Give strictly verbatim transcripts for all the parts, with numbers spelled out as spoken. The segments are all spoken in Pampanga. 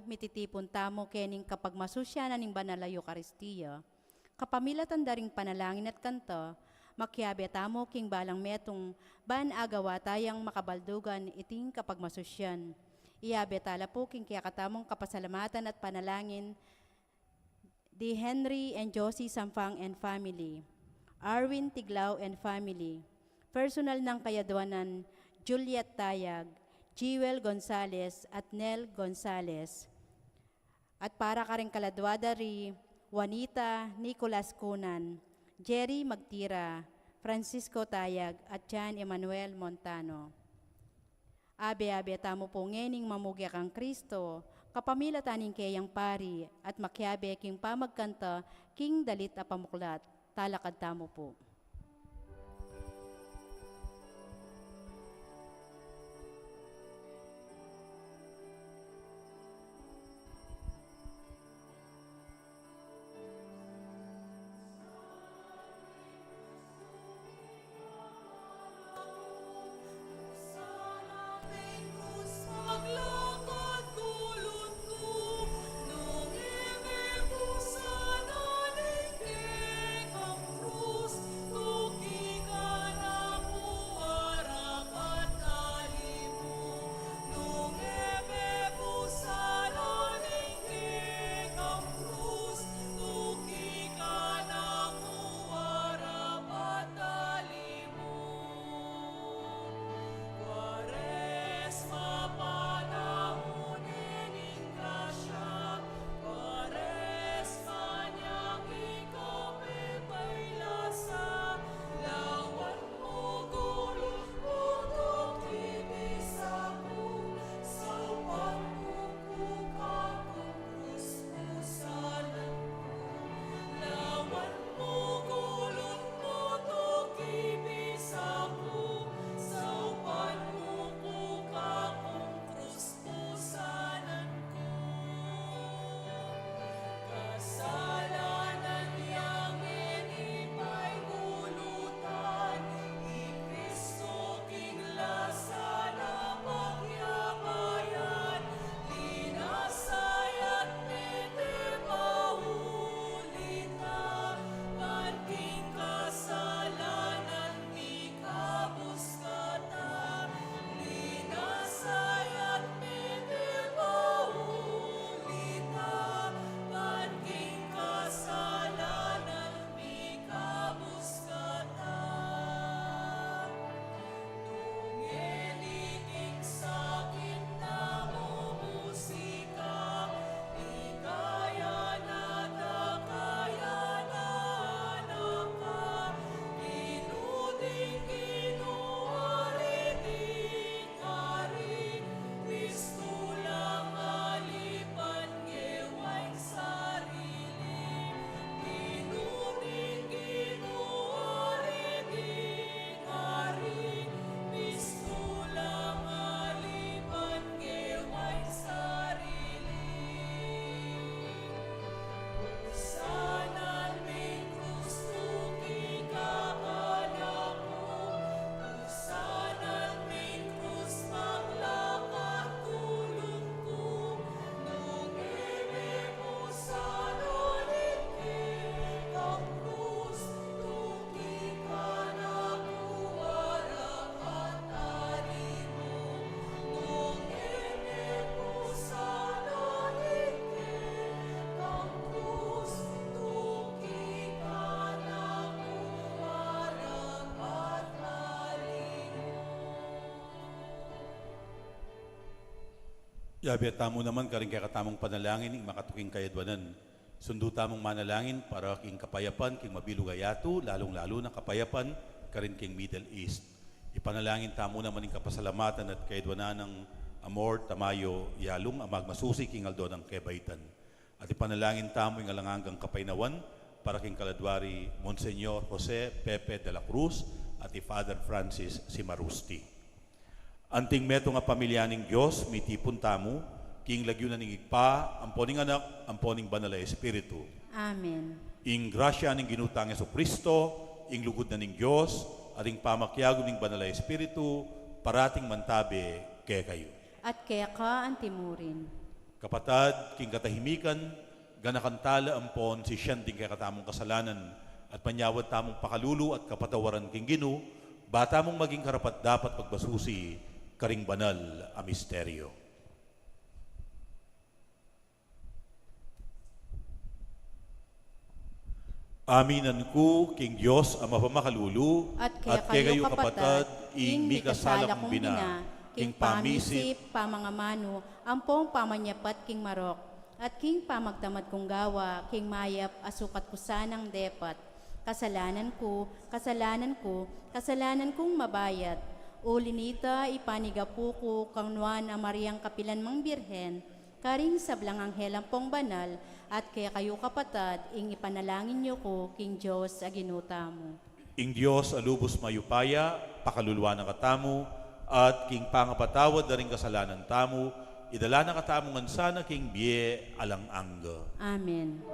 mititipun tamu kening kapagmasusyan ning Banal a Eukaristia. Kapamilatan da ring panalangin at kanta, makiabe tamu king balang metung ban agawa tayang makabaldugan iting kapagmasusyan. Iabe tala pu king kekatamung kapasalamatan at panalangin di Henry and Josie Samfang and family, Arwin Tiglao and family, personal nang kayadwanan Juliet Tayag, Jewel Gonzalez at Nel Gonzalez. At para karing kaladwa da ri Juanita Nicolas Cunan, Jerry Magtira, Francisco Tayag, at Jan Emmanuel Montano. Abe-abe tamu pu ngening mamuge kang Kristo, kapamilatan ning keyang pari, at makiabe king pamagkanta king dalit a pamuklat. Talakad tamu pu. Yabe tamu naman karing kekatamung panalangin ing makatuking kayadwanan. Sundu tamung manalangin para king kapayapan king mabilug a yatu, lalung-lalu na kapayapan karin king Middle East. Ipanalangin tamu naman ing kapasalamatan at kayadwanan nang Amor Tamayo Yalung a magmasusi king aldo nang kebaitan. At ipanalangin tamu ing alang anggang kapaynawan para king kaladwa ri Monsignor Jose Pepe de la Cruz at i Father Francis Simarusti. Anting metung a pamilya ning Dios, mitipun tamu king lagyu na ning Ibpa, ampo ning Anak, ampo ning Banal a Espiritu. Amen. Ing grasya ning Ginu tang Jesucristo, ing lugud na ning Dios, at ing pamakiagum ning Banal a Espiritu, parating mantabe kekayu. At keka antimurin. Kapatad, king katahimikan, ganakan tala ampon sisian ding kekatamung kasalanan, at manyawad tamung pakalulu at kapatawaran king Ginu, ba tamung maging karapat-dapat pagbasusi karing banal a misteryo. Aminan ku king Dios a mapamakalulu, at kekayu, kapatad, ing mikasala kung bina, king pamisip, pamangamanu, ampong pamanyapat king marok, at king pamagtamad kung gawa king mayap a sukat ku sanang depat. Kasalanan ku, kasalanan ku, kasalanan kung mabayat. Uli nita, ipanigapu ku kang Nuan a Mariang kapilan mang Birhen, karing sablang anghel ampong banal, at kekayu, kapatad, ing ipanalangin yu ku king Dios a Ginu tamu. Ing Dios a lubus mayupaya pakaluluan na katamu, at king pangapatawad da ring kasalanan tamu, idala na katamu ngan sana king bie alang angga. Amen.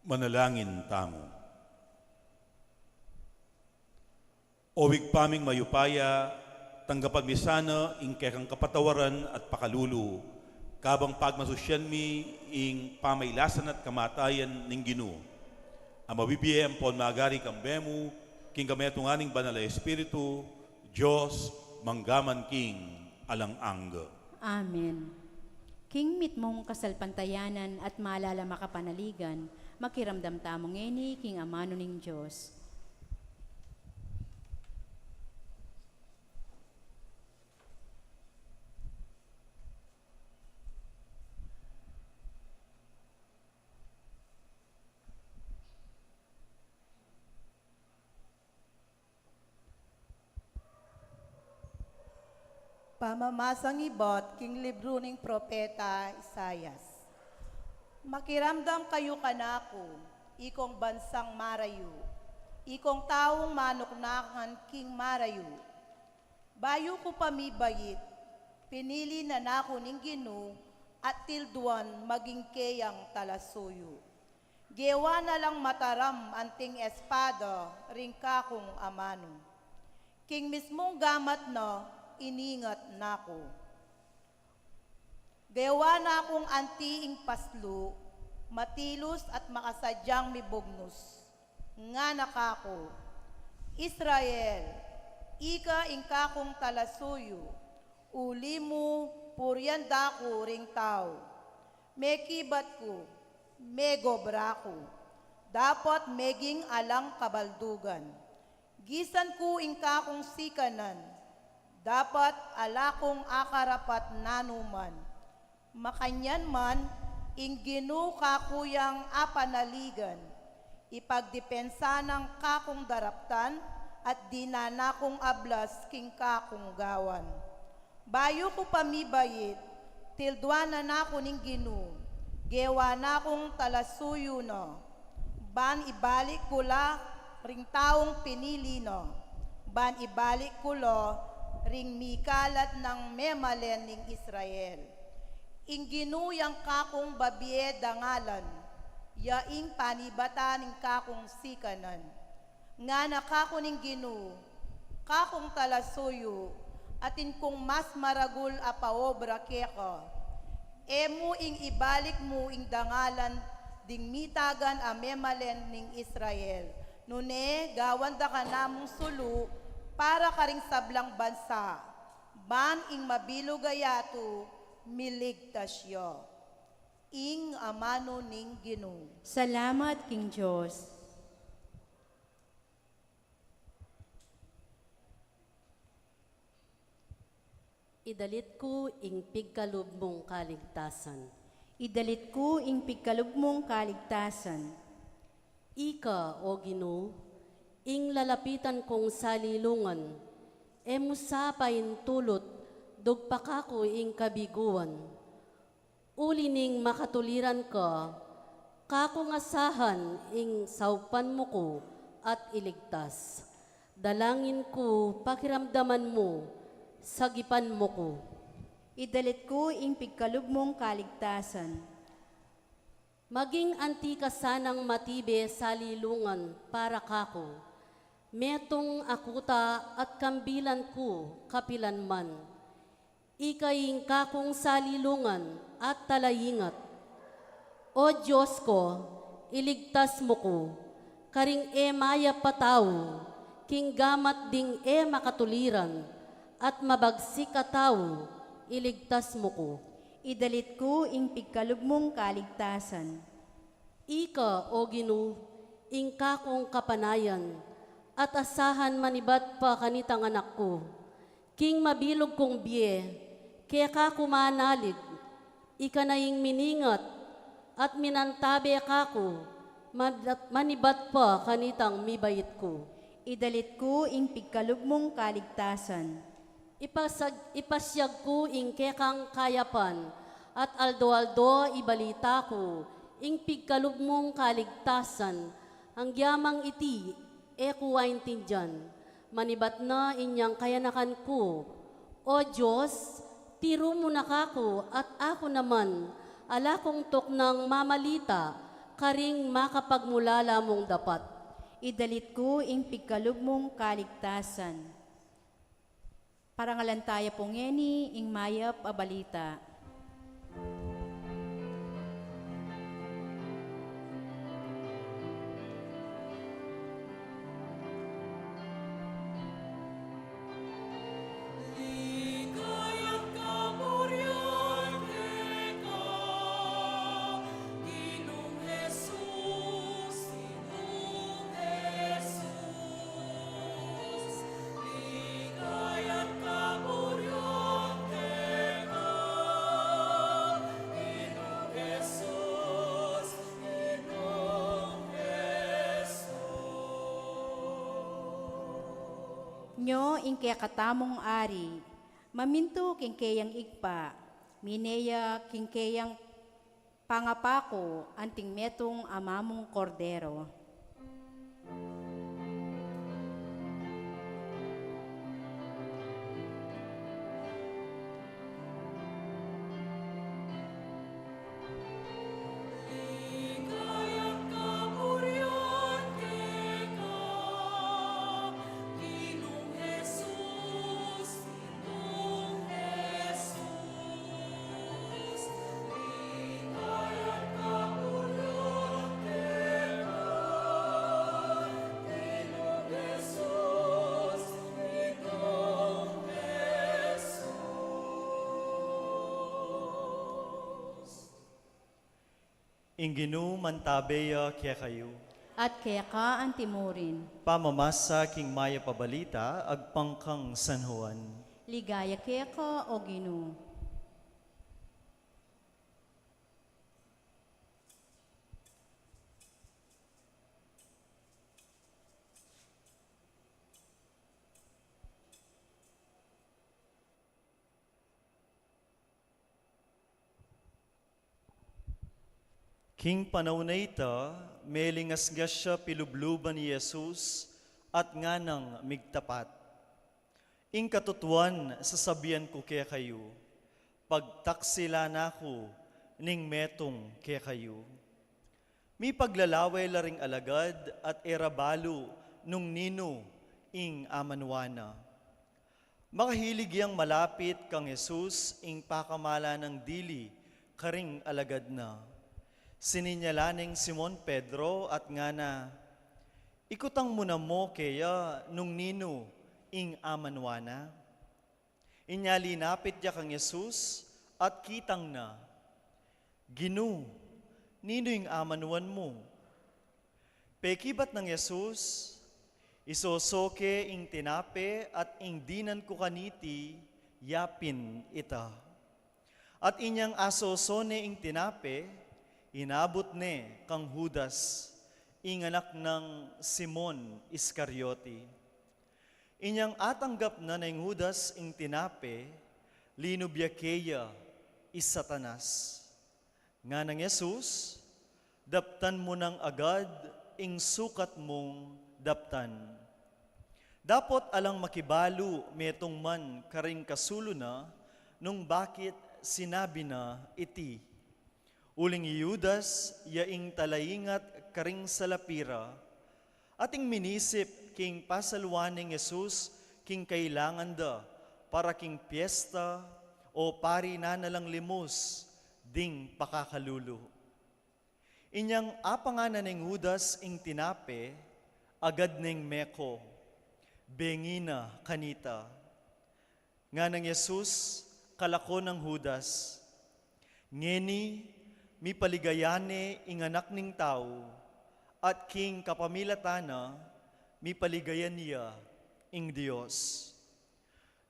Manalangin tamu. O Ibpa ming mayupaya, tanggapan mi sana ing kekang kapatawaran at pakalulu, kabang pagmasusian mi ing pamailasan at kamatayan ning Ginu, a mabibie ampon magari kambe mu, king kametungan ning Banal a Espiritu, Dios, mangga man king alang angga. Amen. King mitmung kasalpantayanan at malalam a kapanaligan, makiramdam tamu ngeni king amanu ning Dios. Pamamasang ibat king libru ning propeta Isaias. Makiramdam kayu kanaku, ikong bansang marayu, ikong taung manuknakan king marayu. Bayu ku pa mibait, pinili na naku ning Ginu at tilduan maging keyang talasuyu. Gewa na lang mataram anting espada ring kakung amanu. King mismung gamat na iningat naku. Gewa na kung anti ing paslu, matilus at makasadyang mibugnus. Ngana kaku, Israel, ika ing kakung talasuyu, uli mu purian da ku ring tau. Mekibat ku, megobra ku, dapat meging alang kabaldugan. Gisan ku ing kakung sikanan, dapat ala kung akarapat nanuman. Makanyan man, ing Ginu kaku yang apanaligan, ipagdepensa nang kakung daraptan, at dinan na kung ablas king kakung gawan. Bayu ku pa mibait, tilduan na ku ning Ginu, gewa na kung talasuyu na. Ban ibalik ku la ring taung pinili na, ban ibalik ku la ring mikalat nang memalen ning Israel. Ing Ginu yang kakung babie dangalan, ya ing panibatan ning kakung sikanan. Ngana kaku ning Ginu, kakung talasuyu, atin kung mas maragul a paobra keka. E mu ing ibalik mu ing dangalan ding mitagan a memalen ning Israel, nune gawan da ka namung sulu para karing sablang bansa, ban ing mabilug a yatu miligtas ya. Ing amanu ning Ginu. Salamat king Dios. Idalit ku ing pigkalub mung kaligtasan. Idalit ku ing pigkalub mung kaligtasan. Ika, O Ginu, ing lalapitan kung salilungan, e mu sa paintulut, dugpa kaku ing kabiguan. Uli ning makatuliran ka, kakung asahan ing saupan mu ku at iligtas. Dalangin ku, pakiramdaman mu, sagipan mu ku. Idalit ku ing pigkalub mung kaligtasan. Maging anti ka sanang matibe salilungan para kaku. Metung a kuta at kambilan ku kapilan man. Ika ing kakung salilungan at talaingat. O Dios ku, iligtas mu ku, karing e mayap a tau, king gamat ding e makatuliran, at mabagsik a tau, iligtas mu ku. Idalit ku ing pigkalub mung kaligtasan. Ika, O Ginu, ing kakung kapanayan, at asahan manibat pa kanitang anak ku. King mabilug kung bie, keka ku manalig, ika na ing miningat, at minantabe kaku, manibat pa kanitang mibait ku. Idalit ku ing pigkalub mung kaligtasan. Ipasag-, ipasyag ku ing kekang kayapan, at aldo-aldo ibalita ku ing pigkalub mung kaligtasan, anggyamang iti e ku aintindian. Manibat na inyang kayanakan ku. O Dios, tiru mu na kaku at aku naman, ala kung tuknang mamalita karing makapagmulala mung dapat. Idalit ku ing pigkalub mung kaligtasan. Parangalan taya pu ngeni ing mayap a balita. Nyo ing kekatamung ari, mamintu king keyang Ibpa, mine ya king keyang pangapaku anting metung a mamung kordero. Ing Ginu mantabe ya kekayu. At keka antimurin. Pamamasa king mayap a balita agpang kang San Juan. Ligaya keka, O Ginu. King panaun a ita, melingasngas ya pilubluban i Jesus at nganang migtapat, "Ing katutuan sasabian ku kekayu, pagtaksilan na ku ning metung kekayu." Mipaglalaway la ring alagad at e ra balu nung ninu ing amanuan na. Makahilig yang malapit kang Jesus ing pakamalan nang dili karing alagad na. Sininyalan neng Simon Pedro at ngana, "Ikutang mu na mu keya nung ninu ing amanuan na." Inya linapit ya kang Jesus at kitang na, "Ginu, ninu ing amanuan mu?" Pekibat nang Jesus, "Isoso ke ing tinape at ing dinan ku kaniti, yapin ita." At inyang asoso ne ing tinape, inabut ne kang Judas, ing anak nang Simon Iscariote. Inyang atanggap na neng Judas ing tinape, linub ya keya i Satanas. Nganang Jesus, "Daptan mu nang agad ing sukat mung daptan." Dapot alang makibalu metung man karing kasulu na nung bakit sinabi na iti. Uling i Judas ya ing talaingat karing salapira, ating minisip king pasaluan neng Jesus king kailangan da para king piesta o pari na na lang limus ding pakakalulu. Inyang apangan na neng Judas ing tinape, agad neng meko, bengi na kanita. Nganang Jesus kalako nang Judas, "Ngeni mipaligaya ne ing Anak ning Tau, at king kapamilatan na mipaligayan ya ing Dios."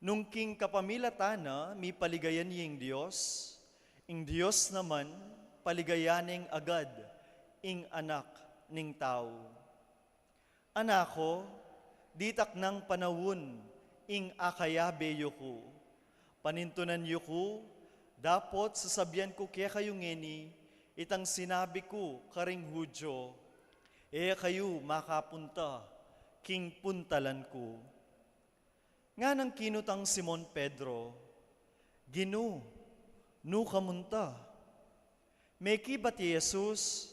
Nung king kapamilatan na mipaligayan ya ing Dios, ing Dios naman paligayan neng agad ing Anak ning Tau. Anak ku, ditak nang panaun ing akayabe yu ku. Panintunan yu ku, dapot sasabian ku kekayu ngeni, itang sinabi ku karing Judio, e kayu makapunta king puntalan ku. Nganang kinutang Simon Pedro, "Ginu, nu ka munta?" Mekibat i Jesus,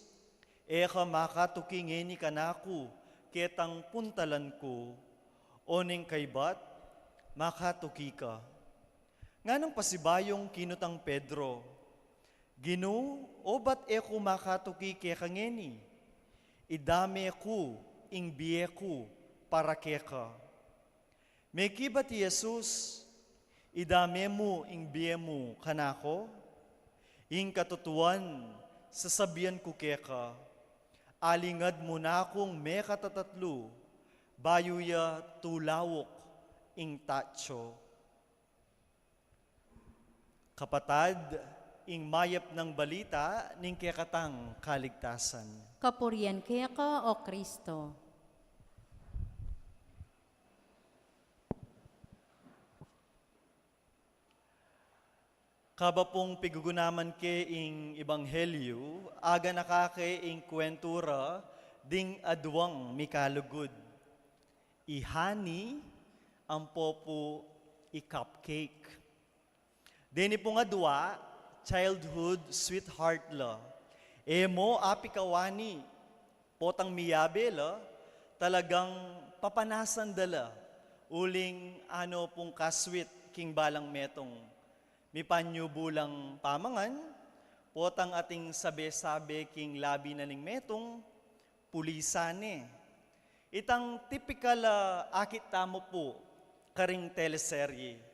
"E ka makatuki ngeni kanaku ketang puntalan ku, oneng kaybat makatuki ka." Nganang pasibayung kinutang Pedro, "Ginu, obat e ku makatuki keka ngeni? Idame ku ing bie ku para keka." Mekibat i Jesus, "Idame mu ing bie mu kanako? Ing katutuan sasabian ku keka, alingad mu nakung mekatatatlu, bayu ya tulauk ing tatsu." Kapatad, ing mayap nang balita ning kekatang kaligtasan. Kapurian keka, O Kristo. Kaba pung pigugunaman ke ing ebanghelyu, aganaka ke ing kwentura ding aduang mikalugud. I Honey, ampo pu i Cupcake. Deni pung adua, childhood sweetheart la. E mo apikawani, potang miyabe la, talagang papanasan da la. Uling ano pung ka-sweet king balang metung. Mipanyubu lang pamangan, potang ating sabe-sabe king labi na ning metung, pulisan ne. Itang tipikal a akit tamu pu karing teleserye.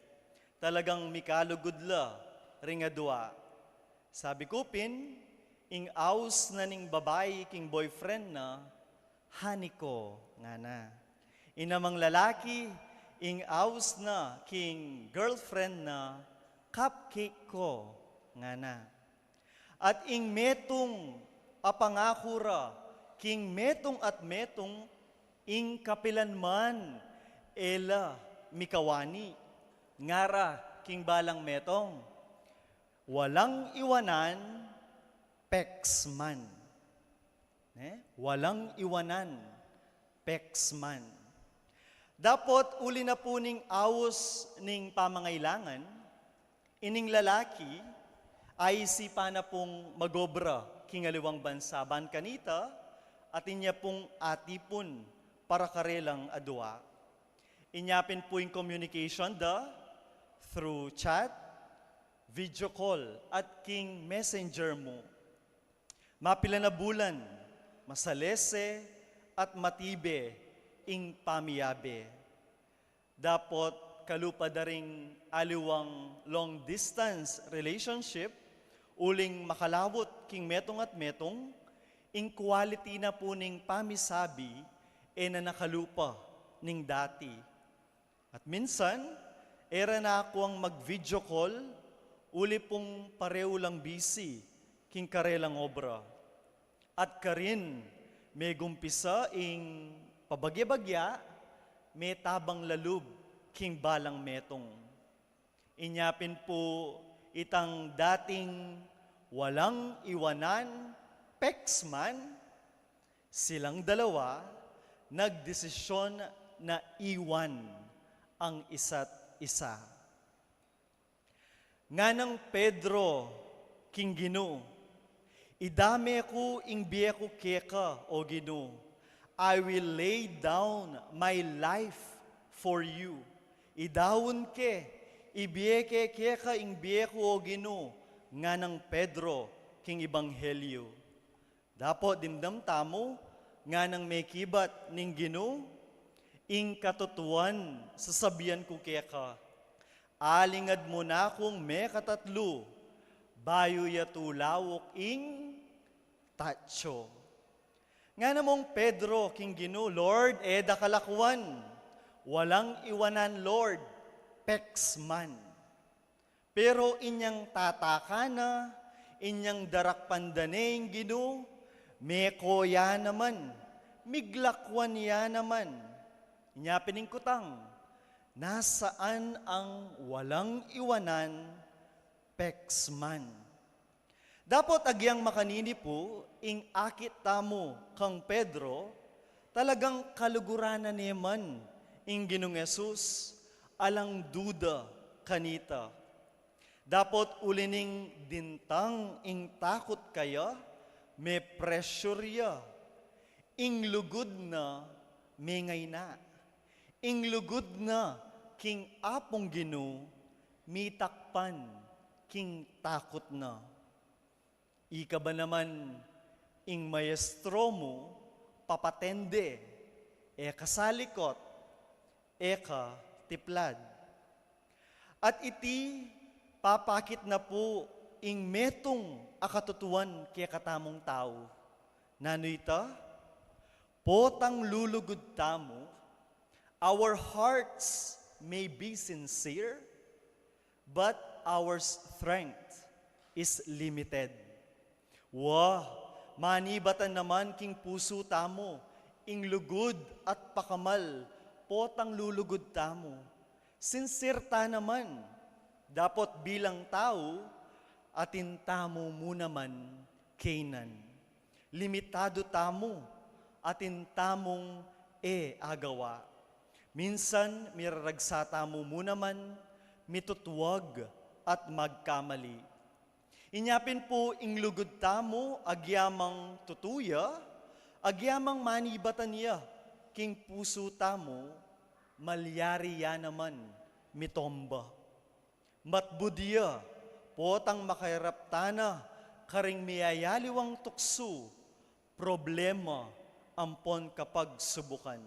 Talagang mikalugud la ring adua. Sabi ku pin, ing aus na ning babai king boyfriend na, "Honey ko," ngana. Ing namang lalaki, ing aus na king girlfriend na, "Cupcake ko," ngana. At ing metung a pangaku ra king metung at metung, ing kapilan man e la mikawani, ngara king balang metung, "Walang iwanan, peks man." Eh, walang iwanan, peks man. Dapot uli na pu ning aus ning pamangailangan, ining lalaki, aisipan na pung magobra king aliwang bansa ban kanita, at inya pung atipun para karelang adua. Inya pin pu ing communication da through chat, video call, at king messenger mu. Mapila na bulan, masalese at matibe ing pamiyabe. Dapot kalupa da ring aliwang long distance relationship, uling makalawut king metung at metung, ing quality na pu ning pamisabi, e na nakalupa ning dati. At minsan, e ra na akuang mag-video call, uli pung pareu lang busy king karelang obra. At karin, megumpisa ing pabagya-bagya, metabang lalub king balang metung. Inya pin pu itang dating walang iwanan, peks man, silang dalawa nagdesisyon na iwan ang isa't isa. Nganang Pedro king Ginu, "Idame ku ing bie ku keka, O Ginu. I will lay down my life for you." Idaun ke, ibie ke keka ing bie ku, O Ginu, nganang Pedro king Ebanghelyo. Dapot dimdam tamu, nganang mekibat ning Ginu, ing katutuan sasabian ku keka, alingad mu na kung mekatatlu, bayu ya tulauk ing tatsu. Ngana mung Pedro king Ginu, "Lord, e da ka lakwan, walang iwanan, Lord, peks man." Pero inyang tataka na, inyang darakpan da ne ing Ginu, meko ya naman, miglakwan ya naman. Inya pin ing kutang, nasaan ang walang iwanan, peks man? Dapot agyang makanini pu, ing akit tamu kang Pedro, talagang kaluguran na ne man ing Ginung Jesus, alang duda kanita. Dapot uli ning dintang ing takut kaya, me-pressure ya. Ing lugud na, mengayna. Ing lugud na king Apung Ginu, mitakpan king takut na. Ika ba naman ing maestro mu, papatende, e ka salikot, e ka tiplad. At iti, papakit na pu ing metung a katutuan kekatamung tau. Nanu ita? Potang lulugud tamu, our hearts may be sincere, but our strength is limited. Wa, manibatan naman king pusu tamu ing lugud at pakamal, potang lulugud tamu. Sincere ta naman, dapot bilang tau, atin tamu mu naman kaynan. Limitadu tamu, atin tamung e agawa. Minsan, miraragsa tamu mu naman, mitutwag at magkamali. Inya pin pu ing lugud tamu, agyamang tutu ya, agyamang manibatan ya king pusu tamu, malyari ya naman mitomba. Matbud ya, potang makairap tana karing miyayaliwang tuksu, problema, ampon kapagsubukan.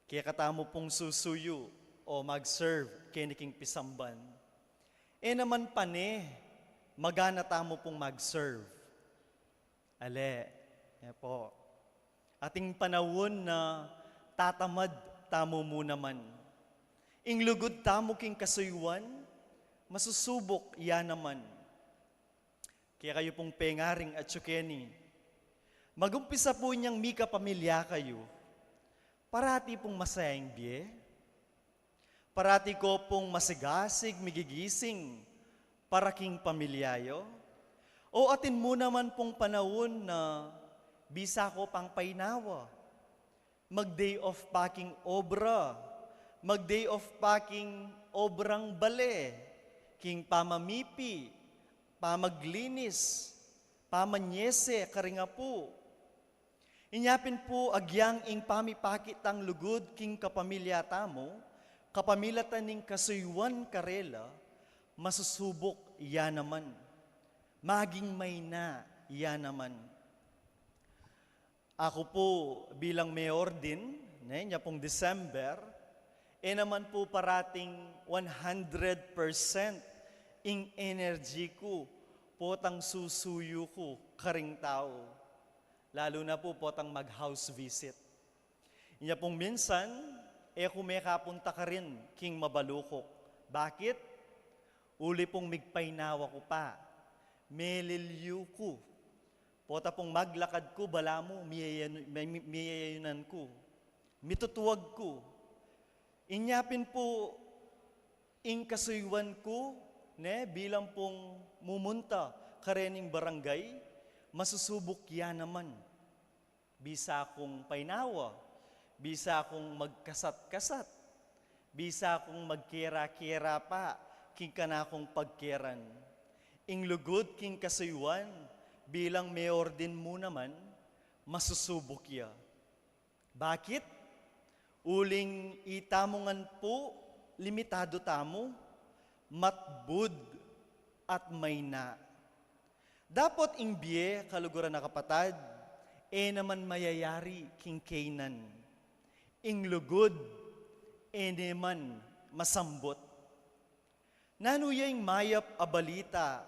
Kekatamu pung susuyu o mag-serve keni king pisamban, e naman pane magana tamu pung mag-serve. Ale, e pu. Atin panaun na tatamad tamu mu naman. Ing lugud tamu king kasuyuan, masusubuk ya naman. Kaya kayu pung pengaring atyu keni, magumpisa pu inyang mikapamilya kayu, parati pung masaya ing bie? Parati ko pung masigasig, migigising para king pamilya yu? O atin mu naman pung panaun na Bisa ku pang painawa. Mag-day off pa king obra. Mag-day off pa king obrang bale, king pamamipi, pamaglinis, pamanyese karing apu. Inya pin pu agyang ing pamipakit tang lugud king kapamilya tamu, kapamilatan ning kasuyuan karela, masusubuk ya naman. Maging mayna ya naman. Aku pu bilang mayor din, ne, inya pung December, e naman pu parating one hundred percent ing energy ku potang susuyu ku karing tau. Lalu na pu potang mag-house visit. Inya pung minsan, e ku mekapunta karin king mabalukuk. Bakit? Uli pung migpainawa ku pa. Melilyu ku. Pota pung maglakad ku, balamu, miyayan-, mi-, mi-, miyayayunan ku. Mitutuwag ku. Inya pin pu ing kasuyuan ku, ne, bilang pung mumunta karening barangay, masusubuk ya naman. Bisa kung painawa, bisa kung magkasat-kasat, bisa kung magkera-kera pa king kanakung pagkeran. Ing lugud king kasuyuan bilang mayor din mu naman, masusubuk ya. Bakit? Uling itamu ngan pu, limitadu tamu, matbud at mayna. Dapot ing bie, kaluguran a kapatad, e naman mayayari king kaynan. Ing lugud, e ne man masambut. Nanu ya ing mayap a balita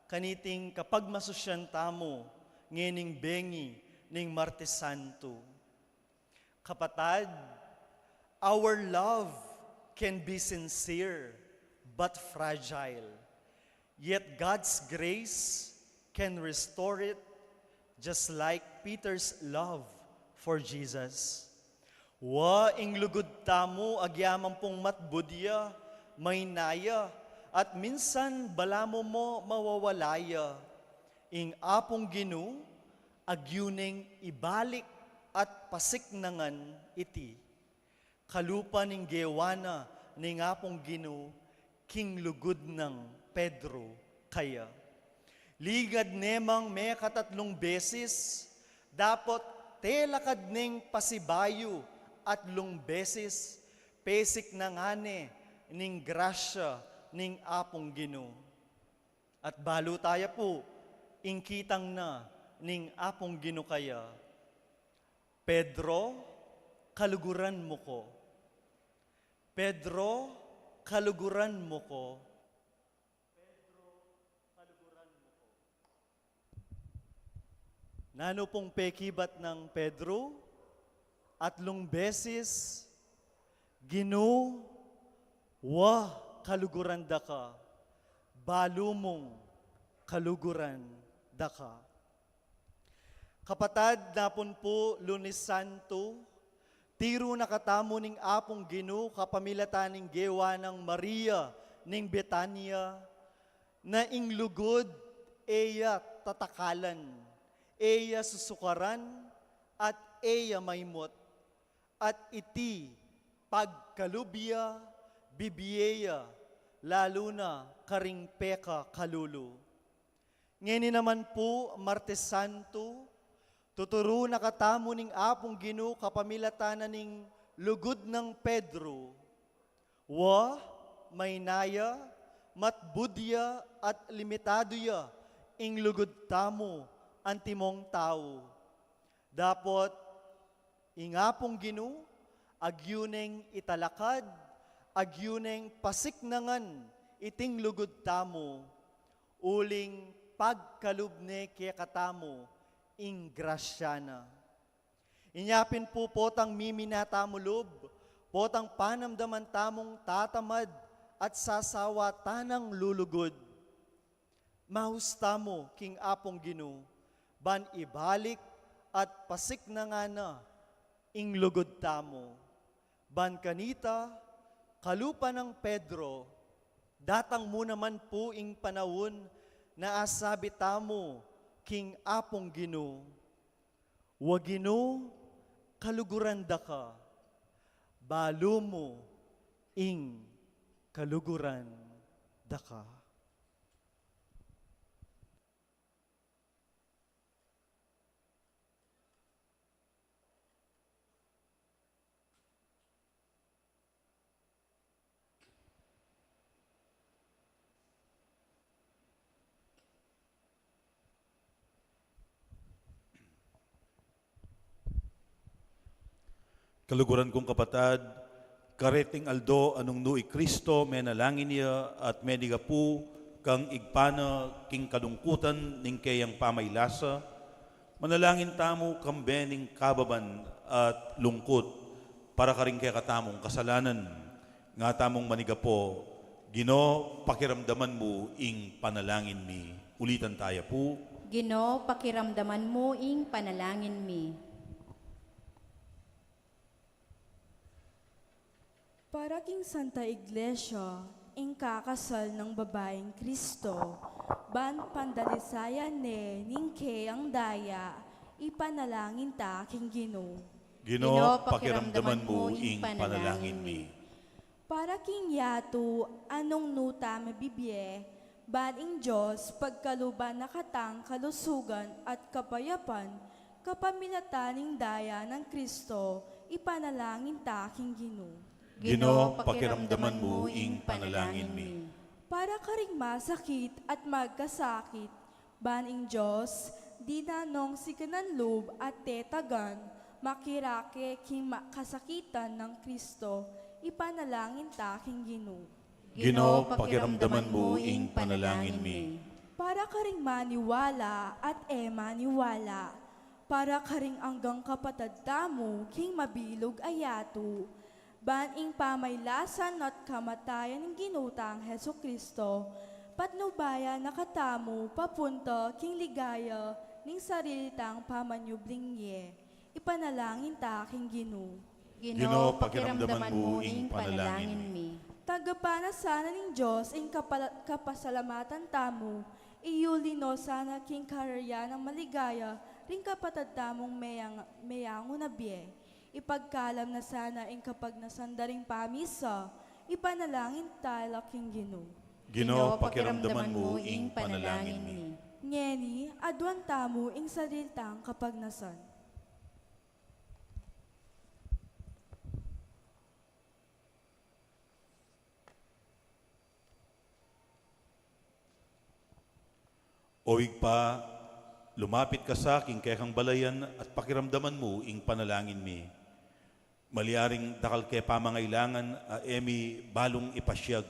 kaniting kapagmasusyan tamu ngening bengi ning Martes Santo? Kapatad, our love can be sincere but fragile. Yet God's grace can restore it, just like Peter's love for Jesus. Wa, ing lugud tamu agyaman pung matbud ya, mayna ya, at minsan balamu mu mawawala ya. Ing Apung Ginu, agyu neng ibalik at pasiknangan iti. Kalupa ning gewa na ning Apung Ginu king lugud nang Pedro kaya. Lingad ne mang mekatatlung beses, dapot telakad neng pasibayu atlung beses, pesiknangan ne ning grasya ning Apung Ginu. At balu taya pu, ing kitang na ning Apung Ginu kaya. Pedro, kaluguran mu ku. Pedro, kaluguran mu ku. Pedro, kaluguran mu ku. Nanu pung pekibat nang Pedro? Atlung beses, Ginu, wa, kaluguran da ka, balu mung kaluguran da ka. Kapatad, napun pu Lunes Santo, tiru na katamu ning Apung Ginu kapamilatan ning gewa nang Maria ning Betania, na ing lugud e ya tatakalan, e ya susukaran, at e ya maimut. At iti pagkalub ya, bibie ya, lalu na karing pekakalulu. Ngeni naman pu, Martes Santo, tuturu na katamu ning Apung Ginu kapamilatan na ning lugud nang Pedro. Wa, mayna ya, matbud ya, at limitadu ya ing lugud tamu antimong tau. Dapot ing Apung Ginu, agyu neng italakad, agyu neng pasiknangan iting lugud tamu, uling pagkalub ne kekatamu ing grasya na. Inya pin pu, potang mimina tamu lub, potang panamdaman tamung tatamad at sasawa tanang lulugud, maus tamu king Apung Ginu, ban ibalik at pasiknangan na ing lugud tamu. Ban kanita, kalupa nang Pedro, datang mu naman pu ing panaun na asabi tamu king Apung Ginu, Wa Ginu, kaluguran da ka, balu mu ing kaluguran da ka. Kaluguran kung kapatad, kareting aldo a nung nu i Kristo, menalangin ya at menigapu kang Ibpa na king kalungkutan ning keyang pamaylasa, manalangin tamu kambe ning kababan at lungkut para karing kekatamung kasalanan. Nga tamung manigapu, Ginu, pakiramdaman mu ing panalangin mi. Ulitan taya pu. Ginu, pakiramdaman mu ing panalangin mi. Para king Santa Iglesia, ing kakasal nang babaing Kristo, ban pandalisayan ne ning keyang daya, ipanalangin ta king Ginu. Ginu, pakiramdaman mu ing panalangin mi. Para king yatu a nung nu ta mabibie, ban ing Dios pagkaluban na katang kalusugan at kapayapan, kapamilatan ning daya nang Kristo, ipanalangin ta king Ginu. Ginu, pakiramdaman mu ing panalangin mi. Para karing masakit at magkasakit, ban ing Dios, dinan nong sikan lub at tetagan, makirake king ma-, kasakitan nang Kristo, ipanalangin ta king Ginu. Ginu, pakiramdaman mu ing panalangin mi. Para karing maniwala at e maniwala, para karing anggang kapatad tamu king mabilug a yatu, ban ing pamaylasan at kamatayan ning Ginu tang Jesucristo, patnubayan na katamu papunta king ligaya ning sarili tang pamanyubling mie. Ipanalangin ta king Ginu. Ginu, pakiramdaman mu ing panalangin mi. Tanggapa na sana ning Dios ing kapala-, kapasalamatan tamu, iyuli no sana king kararian nang maligaya ring kapatad tamung meyang-, meyangu na bie. Ipagkalam na sana ing kapagnasan da ring pamisa, ipanalangin ta la king Ginu. Ginu, pakiramdaman mu ing panalangin mi. Ngeni, aduan tamu ing sarili tang kapagnasan. O Ibpa, lumapit ka sa king kekang balayan at pakiramdaman mu ing panalangin mi. Malyaring dakal ke pamangailangan a e mi balung ipasiag,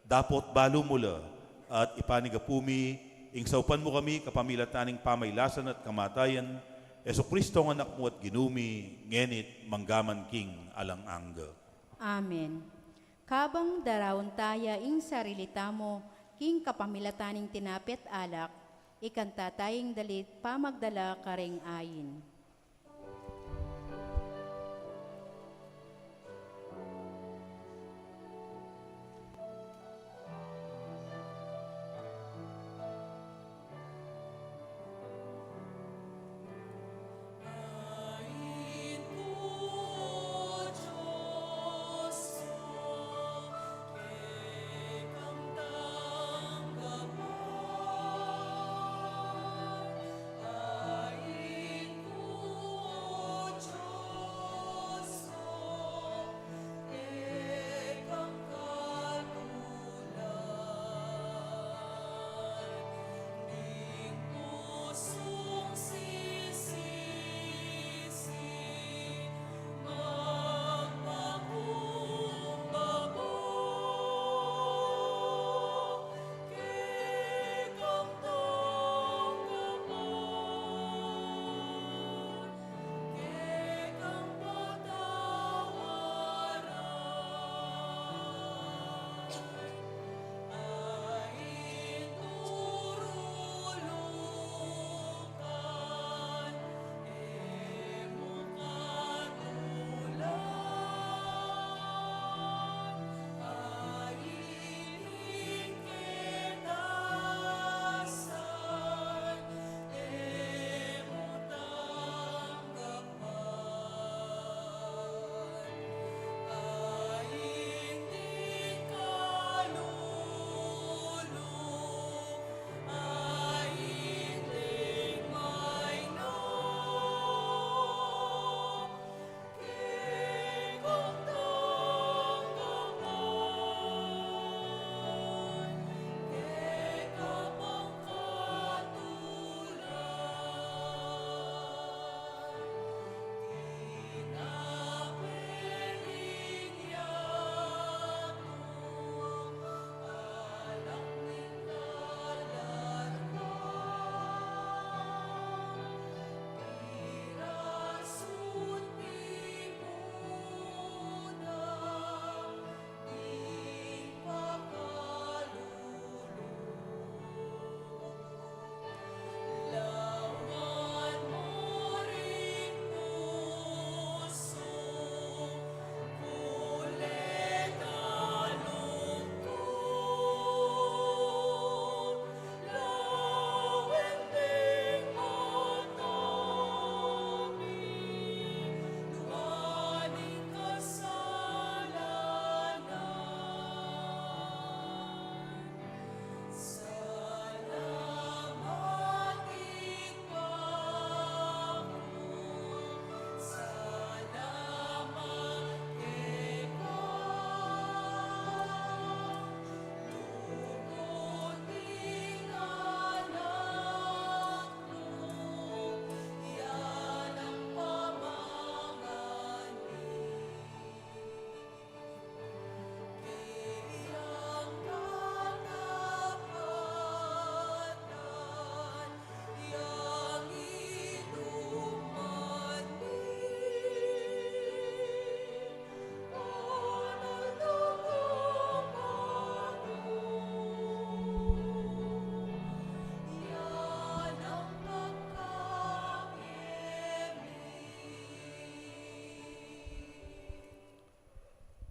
dapot balu mu la, at ipanigapu mi ing saupan mu kami kapamilatan ning pamaylasan at kamatayan, Jesucristo nga Anak mu at Ginu mi, ngeni't manggaman king alang angga. Amen. Kabang daraun taya ing sarili tamu king kapamilatan ning tinape at alak, ikanta taya ing dalit pamagdala karing ain.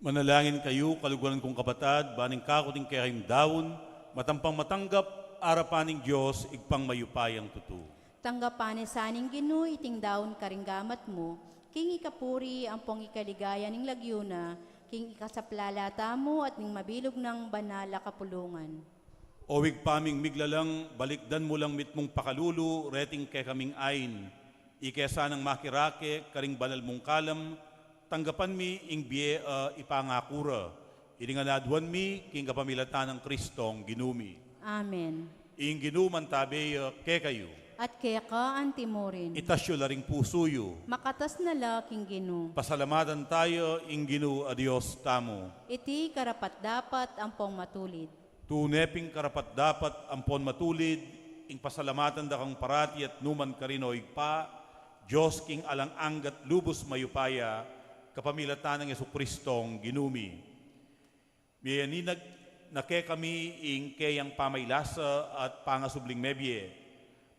Manalangin kayu, kaluguran kung kapatad, ban ing kaku king kekayung daun, matampang matanggap arapan ning Dios, Ibpang mayupayang tutu. Tanggapan na sa ning Ginu iting daun karing gamat mu, king ikapuri ampong ikaligaya ning lagyu na, king ikasaplala tamu at ning mabilug nang banal a kapulungan. O Ibpa ming miglalang, balikdan mu lang mitmung pakalulu reting kekaming ain, ike sanang makirake karing banal mung kalam, tanggapan mi ing bie a ipangaku ra. Ini ngan aduan mi king kapamilatan nang Kristong Ginu mi. Amen. Ing Ginu mantabe ya kekayu. At keka antimurin. Itas yu la ring pusu yu. Makatas na la king Ginu. Pasalamatan tamu ing Ginu a Dios tamu. Iti karapat-dapat ampong matulid. Tune ping karapat-dapat ampon matulid ing pasalamatan da kang parati at numan karin, o Ibpa, Dios king alang angga't lubus mayupaya, kapamilatan nang Jesukristong Ginu mi. Miyayaninag na kekami ing keyang pamaylasa at pangasubling mebie.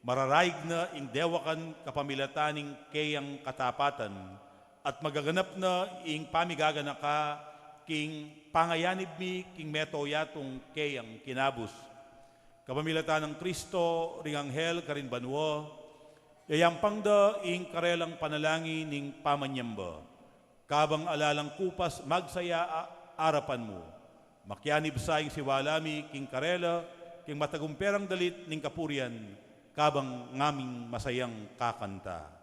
Mararaig na ing dewakan kapamilatan ning keyang katapatan, at magaganap na ing pamigaganaka king pangayanib mi king meto yatung keyang kinabus. Kapamilatan nang Kristo, ring anghel karin banua, yayampang da ing karelang panalangin ning pamanyamba. Kabang ala lang kupas magsaya a arapan mu. Makianib sa ing siwala mi king karela, king matagumperang dalit ning kapurian, kabang ngaming masayang kakanta.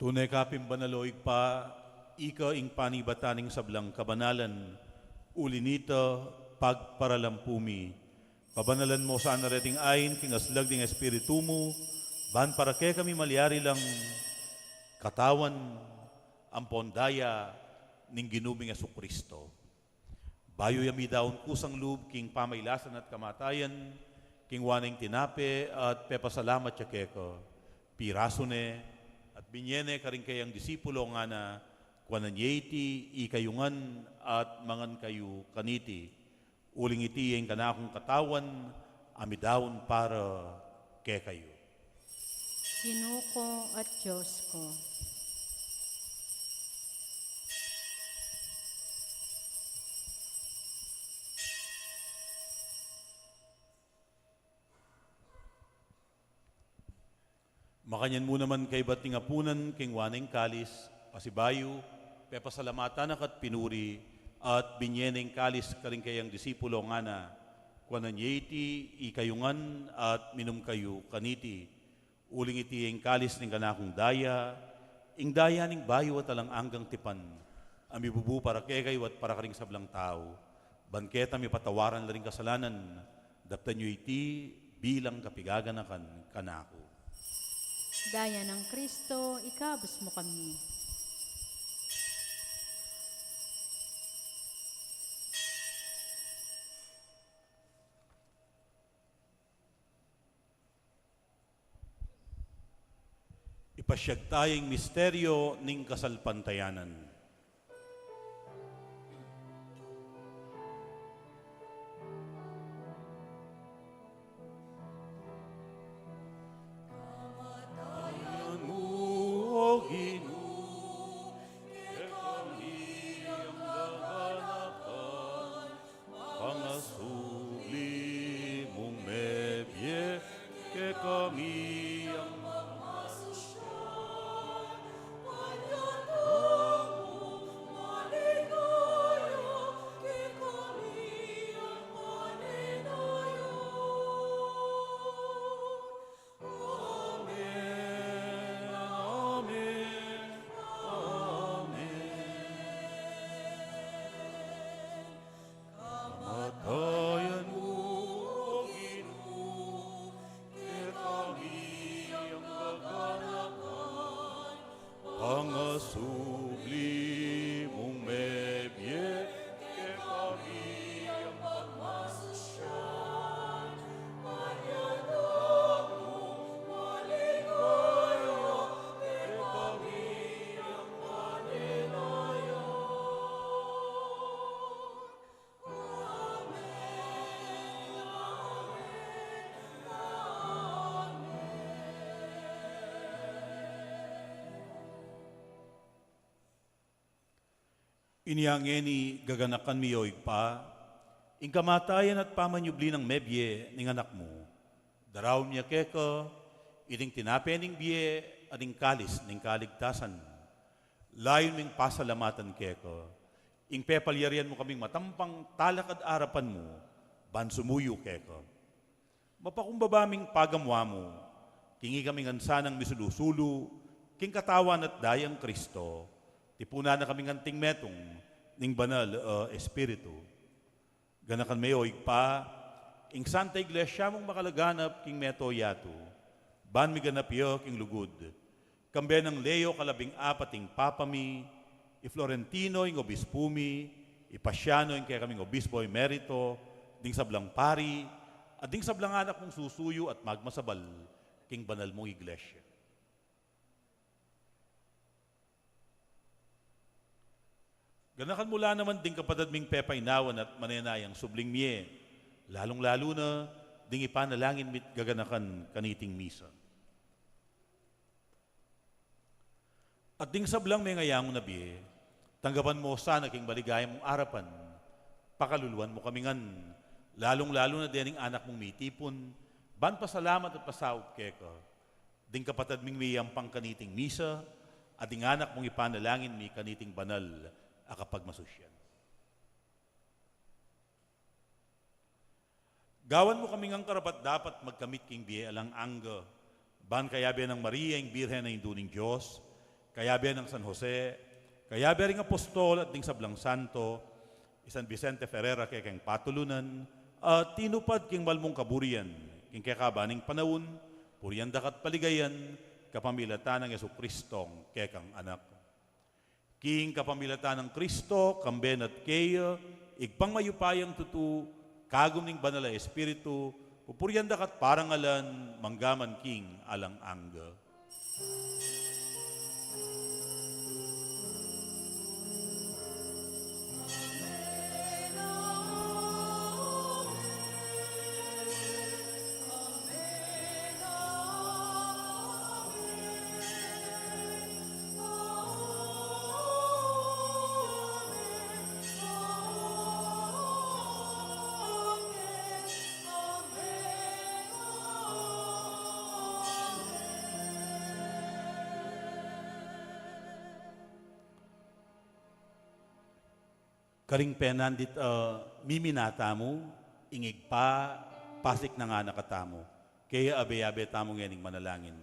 Tune ka pin banal, o Ibpa, ika ing panibatan ning sablang kabanalan, uli nita pagparalampu mi. Pabanalan mo sana reting ain king aslag ning Espiritu mu, ban para kekami malyari lang katawan ampon daya ning Ginu ming Jesucristo. Bayu ya midaun kusang lub king pamaylasan at kamatayan, kinua ne ing tinape at pepasalamat ya keka, pirasu ne at binye ne karing keyang disipulo, ngana, kuanan ye iti ikayu ngan at mangan kayu kaniti. Uling iti ya ing kanakung katawan a midaun para kekayu. Ginu ku at Dios ku. Makanyan mu naman kaybat ning apunan, kinua ne ing kalis, pasibayu, pepasalamatan na ka't pinuri, at binye ne ing kalis karing keyang disipulo, ngana, kuanan ye iti ikayu ngan at minum kayu kaniti. Uling iti ya ing kalis ning kanakung daya, Ing daya ning bayu at alang anggang tipan, a mibubu para kekayu at para karing sablang tau, ban keta mipatawaran la ring kasalanan, daptan yu iti bilang kapigaganakan kanaku. Daya nang Kristo, ikabus mu kami. Ipasyag taya ing misteryo ning kasalpantayanan. Kamatayan mu, O Ginu, kekami ing kaganakan, pangasubli mung mebie, kekami ing pagmasusyan, panyatang mung maligaya, kekami ing paninaya. Amen, amen, amen. Kamatayan mu, O Ginu, kekami ing kaganakan, pangasubli mung mebie, kekami ing pagmasusyan, panyatang mung maligaya, kekami ing paninaya. Amen, amen, amen. Inya ngeni, gaganakan mi, O Ibpa, ing kamatayan at pamanyubli nang mebie ning Anak mu. Daraun mi keka iting tinape ning bie at ing kalis ning kaligtasan. Layun ming pasalamatan keka ing pepalyarian mu kaming matampang talakad arapan mu ban sumuyu keka. Mapakumbaba ming pagamu-amu king ikami ngan sanang misulu-sulu king katawan at dayang Kristo, tipunan na kaming anting metung ning Banal a Espiritu. Ganakan me, O Ibpa, ing Santa Iglesia mung makalaganap king mabilug a yatu, ban miganap ya king lugud, kambe nang Leo kalabing apat ing Papa mi, i Florentino ing Obispu mi, i Paciano ing kekaming Obispo Emerito, ding sablang pari, at ding sablang anak mung susuyu at magmasabal king banal mung Iglesia. Ganakan mu la naman ding kapatad ming pepainawan at manenayang subling mie, lalung-lalu na ding ipanalangin mi't gaganakan kaniting misa. At ding sablang mengayangu na bie, tanggapan mu sana king maligaya mung arapan, pakaluluan mu kami ngan, lalung-lalu na dening anak mung mitipun, ban pasalamat at pasaup keka, ding kapatad ming miyampang kaniting misa, at ding anak mung ipanalangin mi kaniting banal a kapagmasusyan. Gawan mu kami ngang karapat-dapat magkamit king bie alang angga, ban kayabe nang Maria ing Birhen a Indu ning Dios, kayabe nang San Jose, kayabe ring apostol at ding sablang santo, i San Vicente Ferrer a kekeng patulunan, a tinupad king malmung kaburian king kekaban ning panaun, purian daka't paligayan kapamilatan nang Jesucristong kekang Anak. King kapamilatan nang Kristo, kambe na't keya, Ibpang mayupayang tutu, kagum ning Banal a Espiritu, pupurian daka't parangalan, mangga man king alang angga. Karing penandit, ah, mimina tamu, ing Ibpa, pasik na ngana katamu. Kaya abe-abe tamu ngening manalangin.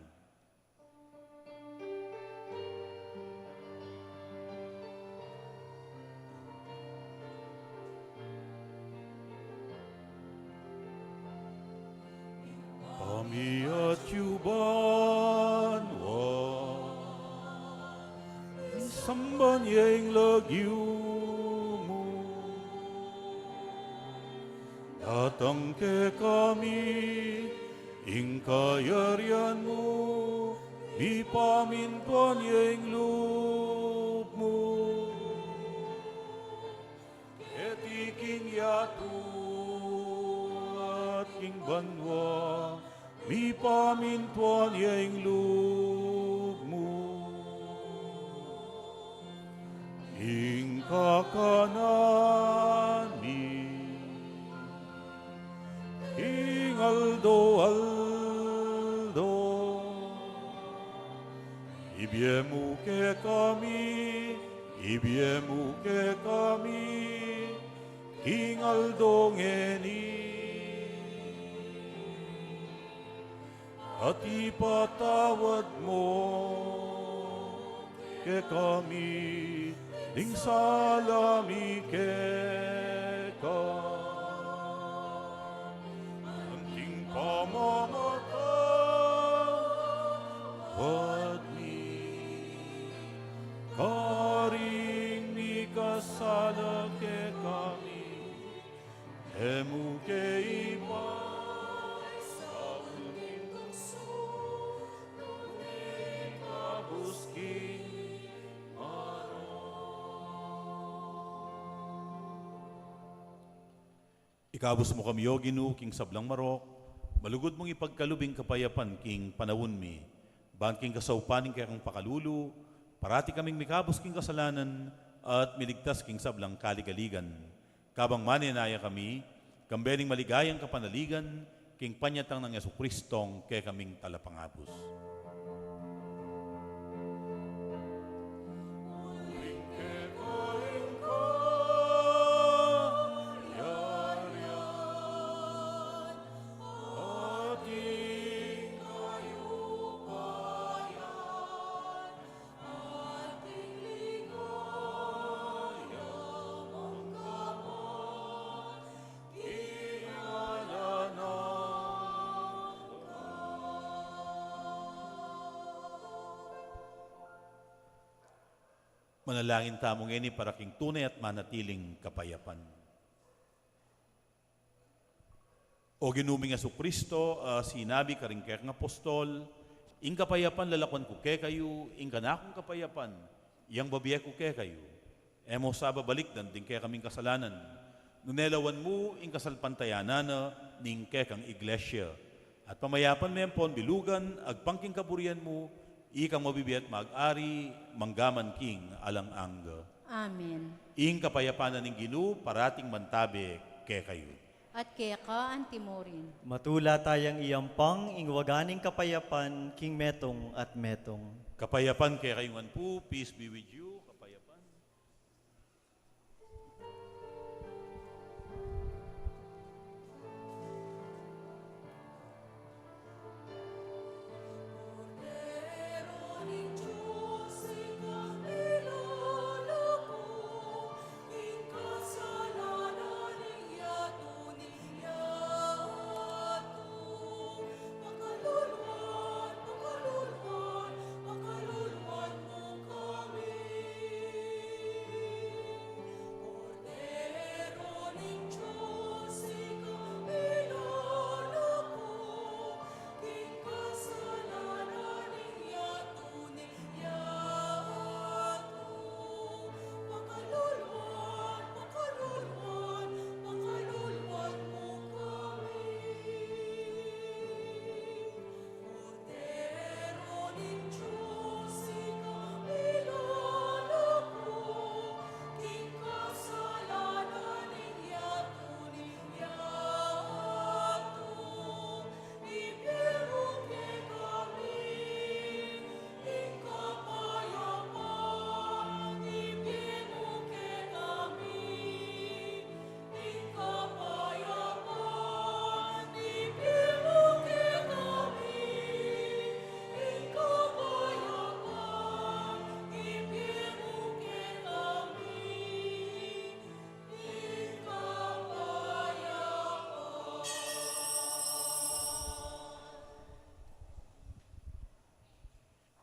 Samban ya ing lagyu mu. Datang kekami ing kayarian mu, mipamintuan ya ing lub mu. Keti king yatu at king banua, mipamintuan ya ing lub mu. Ing kakanan mi king aldo-aldo, ibie mu kekami, ibie mu kekami, king aldo ngeni. At ipatawad mu kekami ding sala mi keka, anting pamamatawad mi karing mikasala kekami. E mu ke ipaisaul king tuksu, nune ikabus king marok. Ikabus mu kami, O Ginu, king sablang marok, malugud mung ipagkalub ing kapayapan king panaun mi. Ban king kasaupan ning kekang pakalulu, parati kaming mikabus king kasalanan at miligtas king sablang kaligaligan. Kabang manenaya kami, kambe ning maligayang kapanaligan, king panyatang nang Jesucristong kekaming Talapangabus. Manalangin tamu ngeni para king tune at manatiling kapayapan. O Ginu ming Jesucristo, a sinabi karing kekang apostol, "Ing kapayapan lalakuan ku kekayu, ing kanakung kapayapan, yang babie ku kekayu." E mu sa babalikdan ding kekaming kasalanan, nune lawan mu ing kasalpantayanan na ning kekang iglesia. At pamayapan me ampon bilugan, agpang king kaburian mu, ikang mabibie at mag-ari, mangga man king alang angga. Amen. Ing kapayapan na ning Ginu, parating mantabe kekayu. At keka antimurin. Matula tayang iyampang ing waga ning kapayapan king metung at metung. Kapayapan kekayu ngan pu, peace be with you, kapayapan.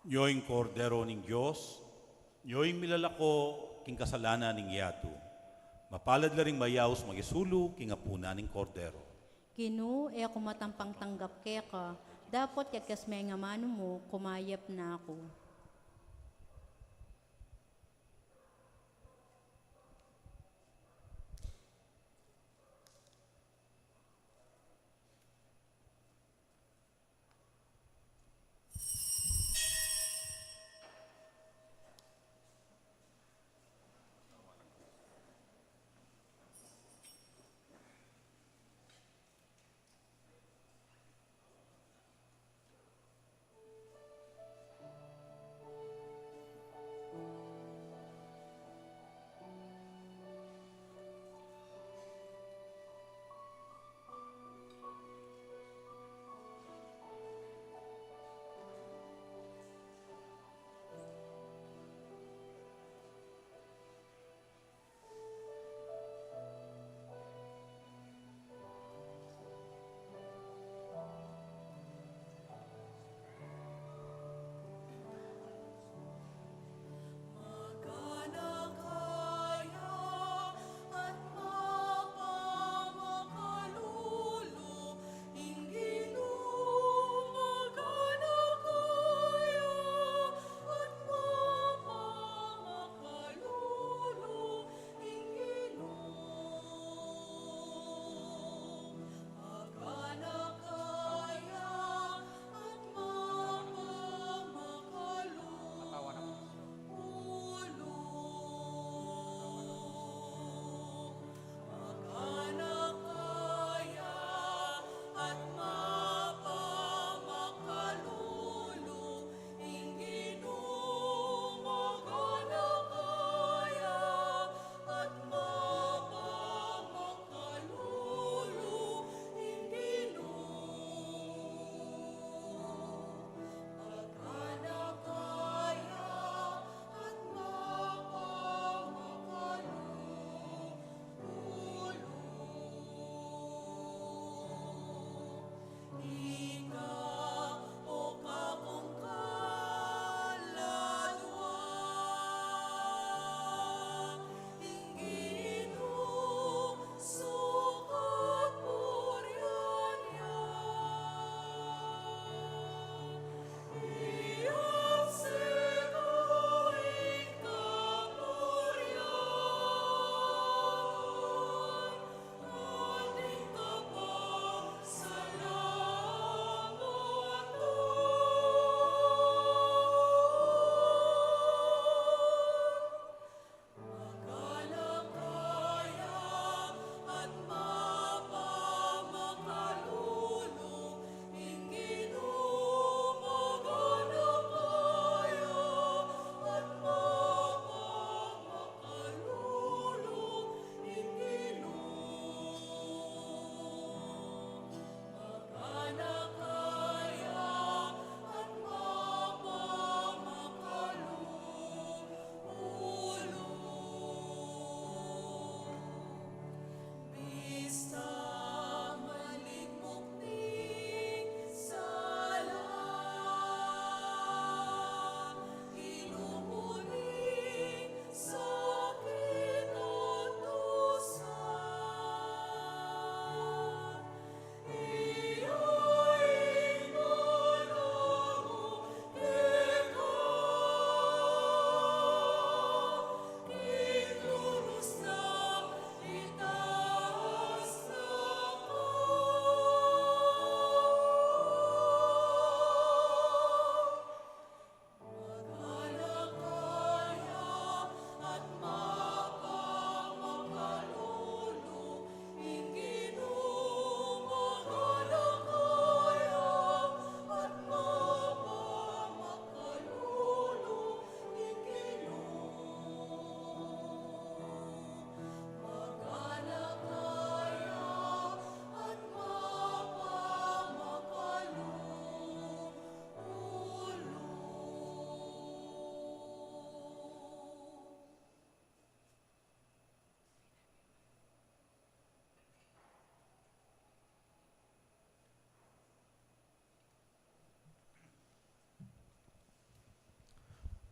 Nyo ing Kordero ning Dios, Io ing milalako king kasalanan ning yatu. Mapalad la ring mayaus makisulu king apunan ning Kordero. Ginu, e ku matampang tanggap keka, dapot yagkas me ing amanu mu, kumayap na ku.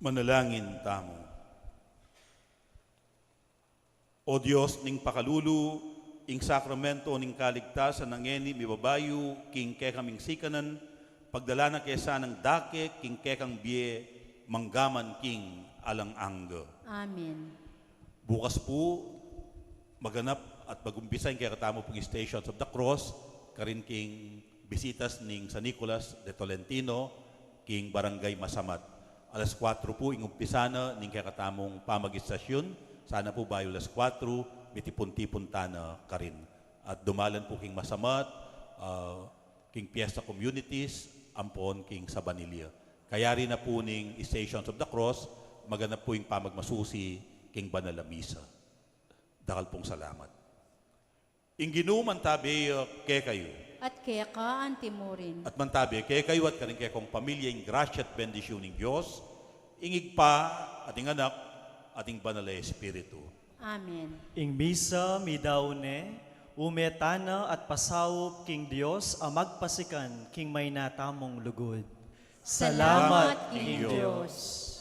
Manalangin tamu. O Dios ning pakalulu, ing sakramento ning kaligtasan a ngeni mibabayu king kekaming sikanan, pagdala na ke sanang dake king kekang bie, manggaman king alang angga. Amen. Bukas pu, maganap at magumpisa ing kekatamu pung Stations of the Cross, karin king bisitas ning San Nicolas de Tolentino, king Barangay Masamat. Alas kuwatro pu ing umpisa na ning kekatamung pamag-istasyun, sana pu bayu alas kuwatro, mitipun-tipun tana karin. At dumalan pu king Masamat, ah, king Fiesta Communities, ampon king Sabanilla. Kayari na pu ning Stations of the Cross, maganap pu ing pamagmasusi king banal a misa. Dakal pung salamat. Ing Ginu mantabe ya kekayu. At keka antimurin. At mantabe kekayu at karing kekong pamilya ing grasya at bendisyun ning Dios, ing Ibpa, at ing Anak, at ing Banal a Espiritu. Amen. Ing misa midaun ne, ume tana at pasaup king Dios a magpasikan king mayna tamung lugud. Salamat king Dios.